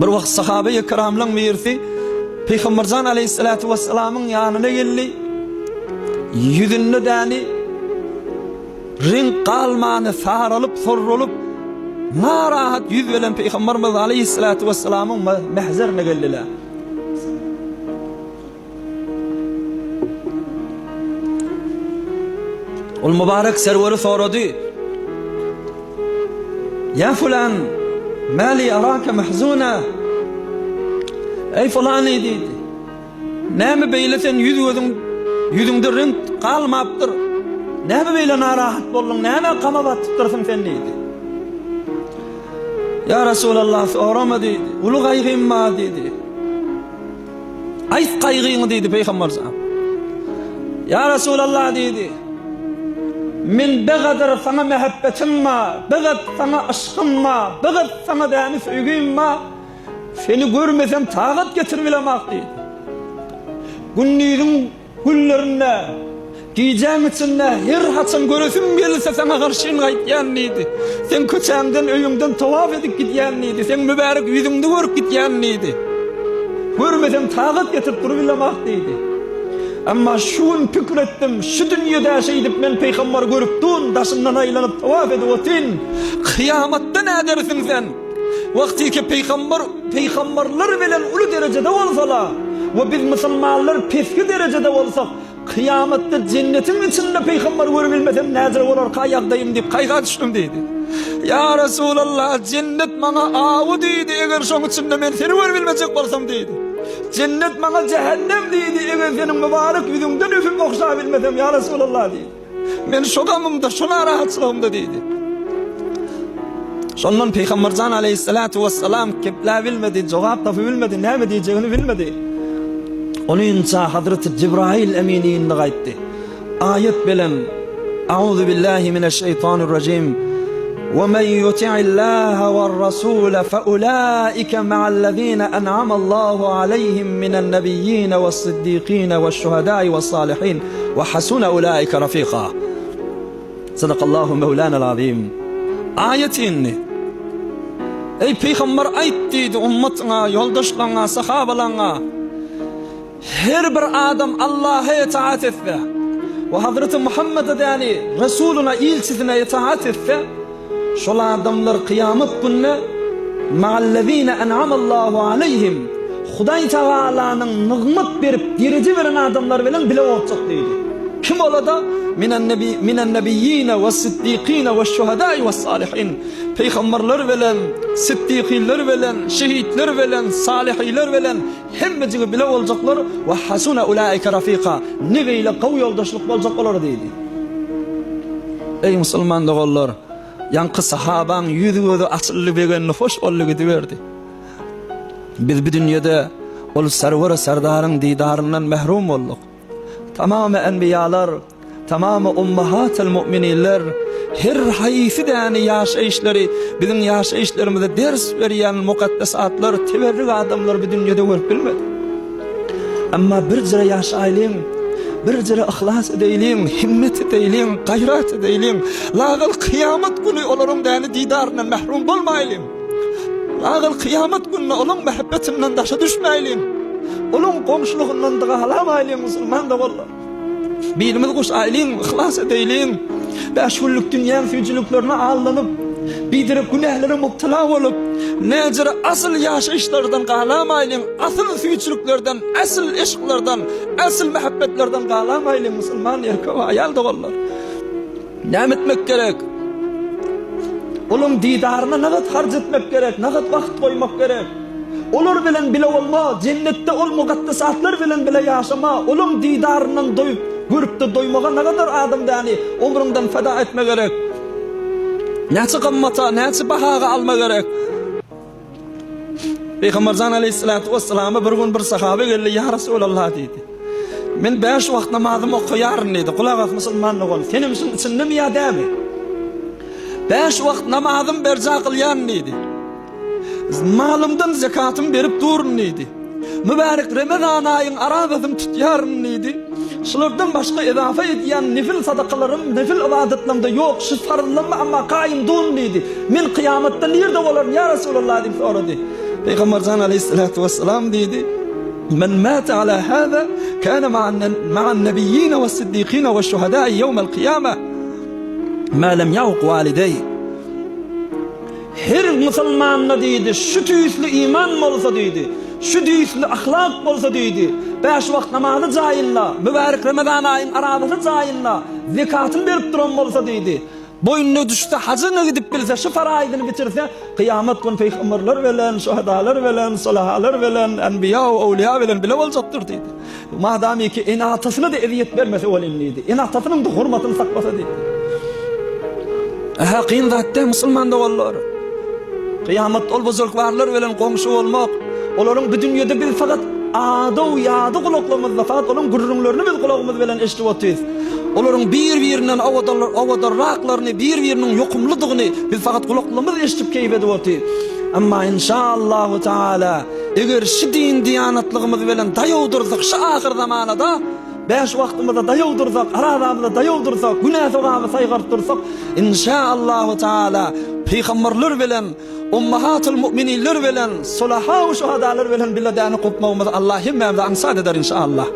Bir wagt sahabeýi kiramlaň birisi Pygamberjan aleýhissalatu wessalamyň ýanyna geldi. Ýüzünde däni reňk galmany saralyp, sorrulyp, narahat ýüz bilen Pygamberimiz aleýhissalatu wessalamyň mähzerine geldiler. Ol mübarek serweri sorady. Ýa fulan, mali araka mahzuna? Eý fulany diýdi. Näme beýle sen ýüz gözüň ýüzüňde reňk galmapdyr. Näme beýle narahat bolduň? Näme gama batypdyrsyň sen diýdi. Ýa Resulallah sorama diýdi. Uly gaýgym bar diýdi. Aýt gaýgyňy diýdi Pygamber jan. Ýa Resulallah diýdi. Men begadyr saňa mähebbetim bar, begat saňa yşkym bar, begat saňa däni söýgim bar. Seni görmesem tagat getirip bilemok diýdi. Gündiziň Günlerinde, gijäň içinde her haçan göresim gelse saňa garşyn gaýtýan diýdi. Seň köçäňden, öýüňden towaf edip gidýän diýdi. Seň mübärek ýüzüňdi görüp gidýän diýdi. Görmesem tagat getirip durubilemok diýdi. Emma şu gün pikir etdim, şu dünýede şeýdip men pygambary görüp dun, daşyndan aýlanyp towaf edip otyn. Kyýamatda nädersiň sen? Wagtyky pygamber pygamberler bilen uly derejede bolsala we biz musulmanlar peski derejede bolsak, kyýamatda jennetiň içinde pygamber görüp bilmesem näjele bolarka ýagdaýym diýip gaýga düşdüm diýdi. Ýa Resulallah, jennet maňa awy diýdi, eger şoň içinde men seni görüp bilmejek bolsam diýdi. Jennet maňa jähennem diýdi, eger seniň mübarek ýüzüňden öpüp ogşabilmesem ýa Resulallah diýdi. Men şo gamymda, şo narahatçylygymda diýdi. Şondan Pygamberjan aleýhissalatu wessalam gepläbilmedi, jogap tapybilmedi, näme diýjegini bilmedi. Onynça Hazreti Jibrail emin indi gaýtdy. Aýat bilen Auzu billahi mineşşeýtanirrajim. Ve men yuti'illaha we'r-rasule feulaike ma'allezine en'amallahu aleyhim minen-nebiyyine we's-siddiqine weş-şuhedai we's-salihin. Ve hasuna ulaike rafika. Sadakallahu mevlana'l azim. Aýat indi. Eý pygamber aýt diýdi ummatyňa, ýoldaşlaryňa, sahabalaryňa. Her bir adam Allaha itaat etse we Hazreti Muhammede däli Resulyna, ilçisine itaat etse, Şol adamlar kyýamat gününe Ma'allezine en'amallahu aleýhim, Hudaý Tagalanyň nygmat berip, dereje beren adamlary bilen bile boljak diýdi. Kim ola-da? Minen-nebiýýine we-siddiqine we-şuhedai we-salihin. Pygamberler bilen, siddikinler bilen, şehitler bilen, salihiler bilen hemmejigi bile boljaklar, we hasuna ulaika rafika. Ne beýle gowy ýoldaşlyk boljak olara diýdi. Eý musulman doganlar! Ýaňky sahabaň ýüzi-gözi açyldy, begendi, hoş boldy gidiberdi. Biz bu dünýede ol Serwer Serdaryň didaryndan mährum bolduk. Tamamy enbiýalar, tamamy ummahatyl mu'mininler her haýsy däni ýaşaýyşlary biziň ýaşaýyşlarymyza ders berýän mukaddesatlar, teberrik adamlar bu dünýede görüp bilmedi. Emma birjire ýaşaýlyň, birjire yhlas edeýliň, himmet edeýliň, gaýrat edeýliň. Lagal kyýamat güni olaryň däni didaryndan mährum bolmaýlyň. Lagal kyýamat gününe olaň mähebbetinden daşa düşmäýliň. Olaň goňşulygyndan dygalamaýlyň musulman doganlar. Bilimiz guşaýlyň, yhlas edeýliň. Bäş günlük dünýäň süýjüliklerine aldanyp, biderek günälere mubtala bolup, näjere asyl ýaşaýyşlardan galamaýlyň, asyl süýjüliklerden, asyl yşklardan, asyl mähebbetlerden galamaýlyň, musulman erkek we aýal doganlar. Näme etmek gerek? Olaň didaryna nagat harç etmek gerek, nagat wagt goýmak gerek. Olar bilen bile bolma, jennetde ol mugaddesatlar bilen bile ýaşama, olaň didaryndan doýup, görüp-de doýmaga nagadar adam däni ömrüňden feda etme gerek. Näçe gymmata, näçe bahaga alma gerek. Pygamberjan aleýhissalatu wessalama bir gün bir sahaba geldi, Ýa Resulallah diýdi. Men bäş wagt namazymy okaýaryn diýdi. Gulak as musulman dogan, senem şuň içindemi ýa dämi? Bäş wagt namazym berja kylýan diýdi. Malymdan zekatymy berip durun diýdi. Mübärek Remezan aýyň arazasyny tutýaryn diýdi. Şulardan başga ezafa edýän nefil sadakalarym, nefil ybadatlarym-da ýok, şu farzlaryma amma kaýym dun diýdi. Men kyýamatda nirde bolaryn, ýa Resulallah diýip sorady. Pygamber jan aleýhissalatu wessalam diýdi, Men mate ala hâzâ kâne ma'an nebiyyine we's-siddikine weş-şuhedâi ýewmel kyýame mâ lem ýa'uk wâlideýh. Her musulmanda diýdi, şu tüýsli iman bolsa diýdi, şu tüýsli ahlak bolsa diýdi, bäş wagt namazy jaýynda, mübärek Remezan aýyň arazasy jaýynda, zekatyny berip duran bolsa diýdi, boýnuna düşse hajyna gidip bilse, şu faraýzyny bitirse, kyýamat gün pygamberler bilen, şuhadalar bilen, sulahalar bilen, enbiýa we öwliýa bilen bile boljakdyr diýdi. Madamiki ene-atasyna-da ezýet bermese welin diýdi. Ene-atasynyň-da hormatyny saklasa diýdi. Ähä, kyn zat däl, musulman doganlar. Kyýamat ol buzurgwarlar bilen goňşy bolmak, olaryň bu dünýede biz fakat adaw ýady gulaklarymyzda, fakat olaryň gürrüňlerini biz gulagymyz bilen eşidip otyrys. Olaryň bir-birinden owadanraklaryny, bir-biriniň ýokumlydygyny biz fakat gulaklarymyz eşidip keýp edip otyrys. Emma inşaallahu taala Eger şu din-diýanatlygymyz bilen daýaw dursak, şu ahyrzamanada bäş wagtymyzda daýaw dursak, arazamyzda daýaw dursak, günä-sogaby saýgaryp dursak, inşa-Allahu taala pygamberler bilen, ummahatul mu'mininler bilen, sulaha we şuhadalar bilen bile däne gopmagymyzy Allah hemmämize aňsat eder inşa-Allah.